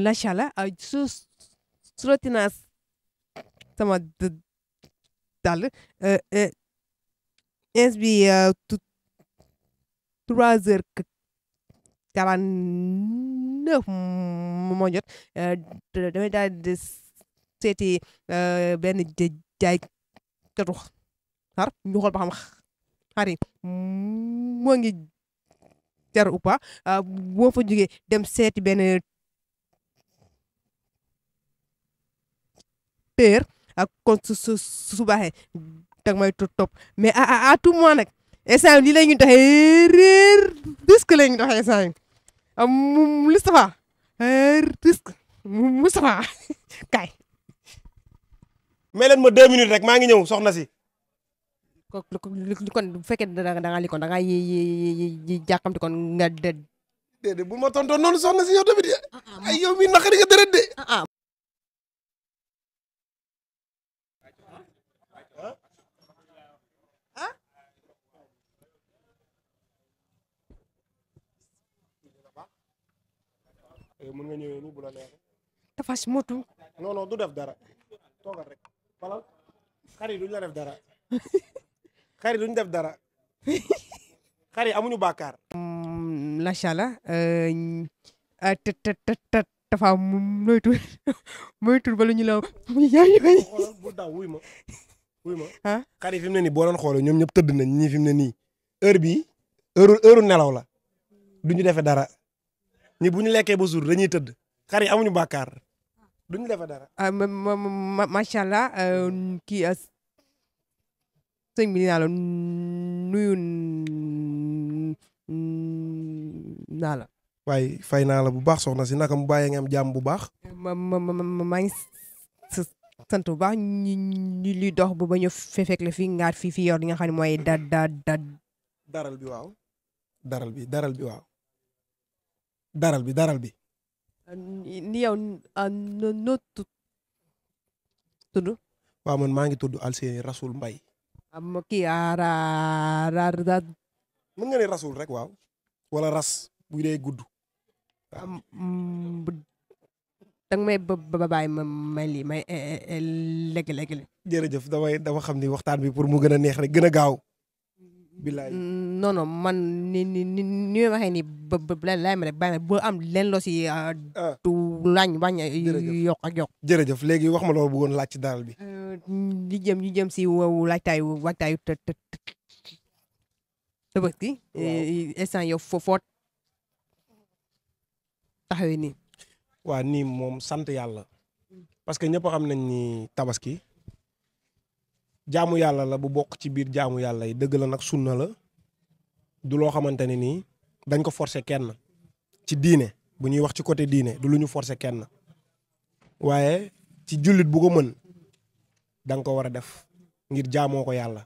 lachala surotina sama dal ins bi 3h49 moo jot damay daal di seeti benn jaay katu xar ñu xool ba xam xar yi moo ngi jar ou pas boo fa jógee dem seeti benn teer ak kon su baaxee dag may topp mais à tout moment nag instant lii la ñu doxee réer risque la ñu doxee instant yi Moustapha risque Moustapha kaay. may leen ma 2 minutes rek maa ngi ñëw soxna si. kon bu fekkee da nga li kon da nga yi jàkkamti kon nga déedéet bu ma tontoon noonu soxna si yow tamit ay yow mi naqari nga dërët de. mën nga ñëwee nii bu la neexee. dafa si motu. non non du def dara toogal rek falal xar yi duñ la def dara xar yi duñ def dara xar yi amuñu bàkkaar. macha allah dafa moytu ba lu ñu la xoolal bu daw wuy ma xar yi fi mu ne nii boo doon xoolee ñoom ñëpp tëdd nañ ñii fi mu ne nii heure bii heure nelaw la duñu defee dara ñi bu ñu lekkee ba suur dañuy tëdd xar yi amuñu bàkkaar duñu defee dara. macha allah kii sëñ bi dinaa la nuyu naa la. waaye fay naa la bu baax soxna si naka mu bàyyee nga am jàmm bu baax. maa ngi sant bu baax ñu li dox ba ñu fekk la fi ngaat fi yor li nga xam ne mooy daral bi waaw. daral bi waaw. daral bi. ni yow noo tudd. waaw man maa ngi tudd Alseyni Rasoul Mbaye. kii mën nga ne Rasoul rek waaw. wala ras bu dee gudd. danga may ba bàyyi may lii may léegi. jërëjëf dama xam ni waxtaan bi pour mu gën a neex rek gën a gaaw. bilaay non man ni waxee ni ba laay ma rek bàyyi boo am leen loo si tu wàññ yokk ak yokk. jërëjëf léegi wax ma loo bëggoon laaj ci daral bi. ñu jëm si waajtaayu Tabaski. instant yow foo taxawee nii. waa nii moom sant yàlla. parce que ñëpp xam nañ ni Tabaski. jaamu yàlla la bu bokk ci biir jaamu yàlla yi dëgg la nag sunna la du loo xamante ne nii dañ ko forcer kenn ci diine bu ñuy wax ci côté diine du lu ñu forcer kenn waaye ci jullit bu ko mën da nga ko war a def ngir jaamoo ko yàlla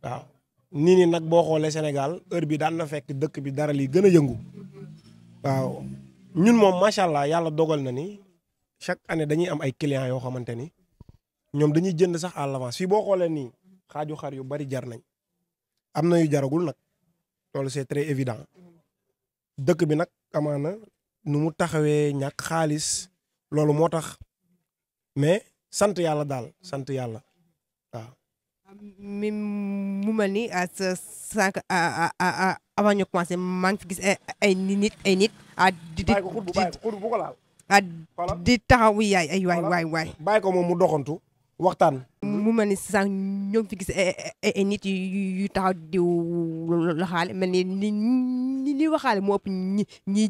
waaw. nii ni nag boo xoolee Sénégal heure bi daan na fekk dëkk bi dara li gën a yëngu waaw ñun moom macha allah yàlla dogal na ni chaque année dañuy am ay clients yoo xamante ni. ñoom dañuy jënd sax à l'avance fii boo xoolee nii xaaju xar yu bari jar nañ am na yu jaragul nag loolu c'est très évident dëkk bi nag amaana nu mu taxawee ñàkk xaalis loolu moo tax mais sant yàlla daal sant yàlla waaw. mu mel ni sànq avant ñu commencé maa ngi fi gis ay nit bu ko laal. di taxaw yaay ay waay. bàyyi ko moom mu doxantu. waxtaan. mu mel ni sànq ñoo ngi fi gis ay nit yu taxaw di waxaale mel ni waxaale moo ëpp ñi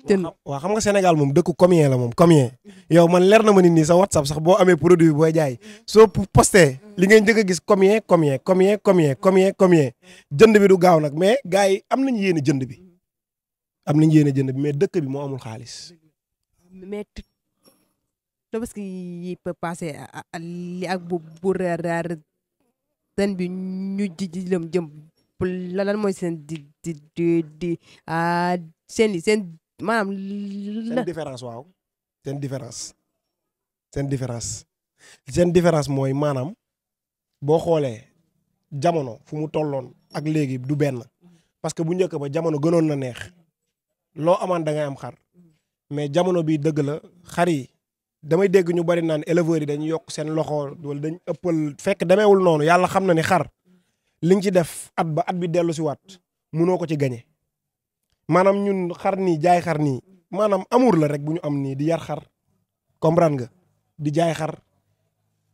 jënd. waaw xam nga Sénégal moom dëkk combien la moom combien. yow man leer na ma ni nii sa WhatsApp sax boo amee produit bi booy jaay soo posté li ngay njëkk a gis combien jënd bi du gaaw nag mais gars yi am nañu yéene jënd bi. mais dëkk bi moo amul xaalis. mais Tabaski yi peut passer li ak bu reer ren bi ñu jëm lan mooy seen seen maanaam. seen différence waaw. seen différence mooy maanaam boo xoolee jamono fu mu tolloon ak léegi du benn parce que bu njëkk ba jamono gënoon na neex loo amaan da ngay am xar mais jamono bi dëgg la xar yi damay dégg ñu bari naan éleveurs yi dañu yokk seen loxo wala dañ ëppal fekk demeewul noonu yàlla xam na ni xar li nga ci def at ba at bi dellu si waat munoo ko ci gañe maanaam ñun xar nii jaay xar nii maanaam amour la rek bu ñu am nii di yar xar comprendre nga di jaay xar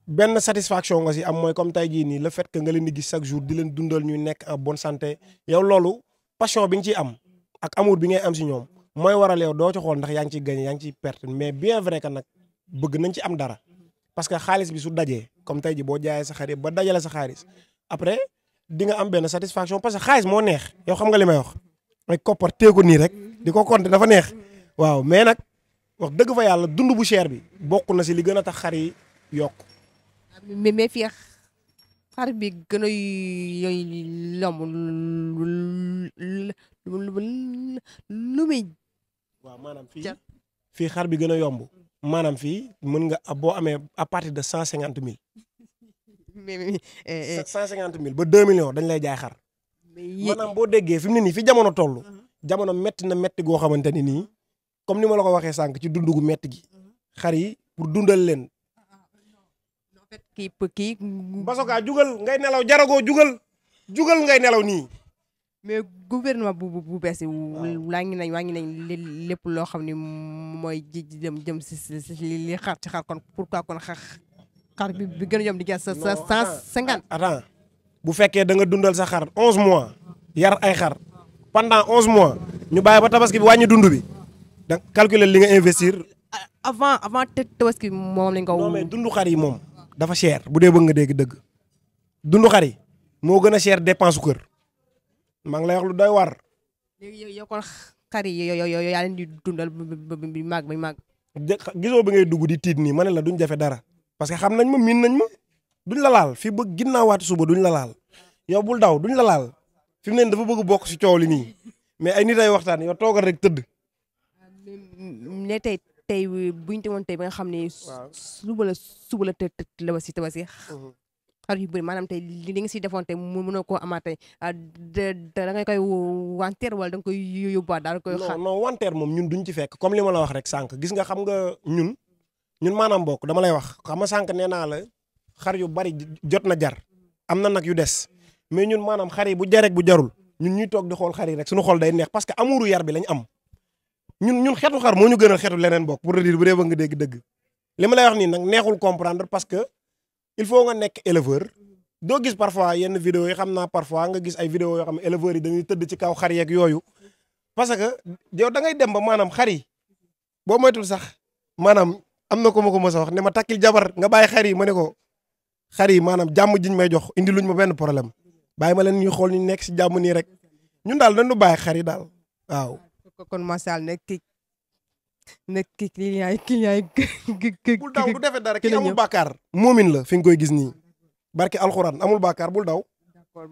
benn satisfaction nga si am mooy comme tey jii nii le fait que nga leen di gis chaque jour di leen dundal ñuy nekk en bonne santé yow loolu passion bi nga ciy am ak amour bi ngay am si ñoom mooy waral yow doo ci xool ndax yaa ngi ciy gagné yaa ngi ciy perte mais bien vrai que nag bëgg nañ ci am dara parce que xaalis bi su dajee comme tey ji boo jaayee sa xar ba dajale sa xaalis après di nga am benn satisfaction parce que xaalis moo neex yow xam nga li may wax ay koppar teeku nii rek di ko compter dafa neex waaw mais nag wax dëgg fa yàlla dund bu cher bi bokk na si li gën a tax xar yi yokk. mais fii xar bi gën a yomb lu muy. waaw maanaam fii xar bi gën a yomb maanaam fii mën nga boo amee à partir de 150 000. mais 150 000 ba 2 millions dañ lay jaay xar. maanaam boo déggee fi mu ne nii fi jamono toll. jamono metti na metti goo xamante ni nii comme ni ma la ko waxee sànq ci dundu gu metti gi xar yi pour dundal leen. kii. Basoka jugal ngay nelaw jaragoo jugal ngay nelaw nii. mais gouvernement bu bees yi. wàññi nañ lépp loo xam ni mooy jëm si li xar ci xar kon pourquoi kon xar bi gën a yomb di jar sa 150. attends bu fekkee da nga dundal sa xar 11 mois yar ay xar pendant 11 mois ñu bàyyi ba tabaski bi wàññi dund bi da calculer li nga investir. avant tabaski moom lañ ko. non mais dundu xar yi moom dafa cher bu dee bëgg nga dégg dëgg dundu xar yi moo gën a cher dépense su kër maa ngi lay wax lu doy war. léegi yow kon xar yi yow yaa leen di dundal bi màgg. gisoo bi ngay dugg di tiit nii ma ne la duñ jafe dara parce que xam nañ ma miin nañ ma duñ la laal fii ba ginnaawaati suba duñ la laal yow bul daw duñ la laal fi mu ne dafa bëgg bokk si coow li nii mais ay nit ay waxtaan yow toogal rek tëdd. ne tey buñ teewoon tey ba nga xam ne. waaw suba la tabaski xar yu bëri maanaam tey li nga si defoon tey mënoo koo amaat tey da ngay koy wanteer wala da nga koy yóbbuwaat daal koy xaar. non wanteer moom ñun duñ ci fekk comme li ma la wax rek sànq gis nga xam nga ñun maanaam bokk dama lay wax xam nga sànq nee naa la xar yu bari jot na jar am na nag yu des mais ñun maanaam xar yi bu jarek bu jarul ñun ñuy toog di xool xar yi rek suñu xool day neex parce que amuuru yar bi lañ am ñun xetu xar moo ñu gënal xetu leneen bokk pour dire bu dee ba nga dégg dëgg li ma lay wax nii nag neexul comprendre parce que il faut nga nekk éleveur doo gis parfois yenn vidéo yi xam naa parfois nga gis ay vidéo yoo xam ne éleveurs yi dañuy tëdd ci kaw xar yeeg yooyu parce que yow da ngay dem ba maanaam xar yi boo moytul sax maanaam am na ko ma ko mës a wax ne ma takkil jabar nga bàyyi xar yi ma ne ko xar yi maanaam jàmm jiñ may jox indi luñ ma benn problème bàyyi ma leen ñuy xool ñu nekk si jàmm nii rek ñun daal dañu bàyyi xar yi daal waaw. kon macha allah nekk client yi. bul daw du defee dara ki amul bàkkaar moomin la fi nga koy gis nii barki alxuraan amul bàkkaar bul daw. d'accord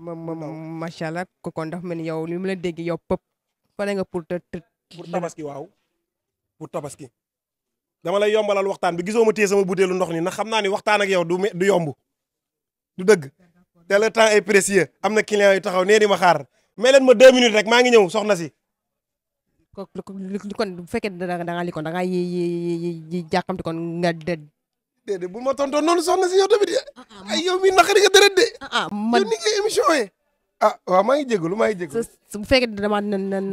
macha allah kon dafa mel ni yow li mu la dégg yow pare nga pour tabaski waaw pour tabaski. dama lay yombalal waxtaan bi gisoo ma téye sama butéelu ndox ni ndax xam naa ni waxtaan ak yow du yomb du dëgg te le temps est précieux am na client yu taxaw nee di ma xaar mais leen ma 2 minutes rek maa ngi ñëw soxna si. kon bu fekkee da nga li kon da nga jàkkamti kon nga déedéet bu ma tontoon noonu soxna si yow tamit ay yow mi naqari nga deret de. man yow ni ngay émission yi. waaw maa ngi jégalu bu fekkee dama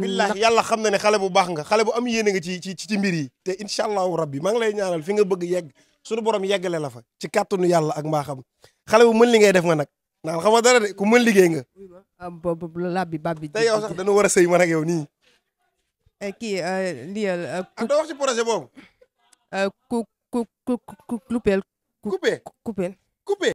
billahi yàlla xam na ne xale bu baax nga xale bu am yéene nga ci mbir yi te incha allahu rabbi maa ngi lay ñaanal fi nga bëgg yegg suñu borom yeggale la fa ci kàttanu yàlla ak mbaaxam xale bu mën li ngay def nga nag naan xam nga dara de ku mën liggéey nga. bab bi te yow sax dañu war a sëy man ak yow nii. kii lii doo wax ci projet boobu. coupé. coupé.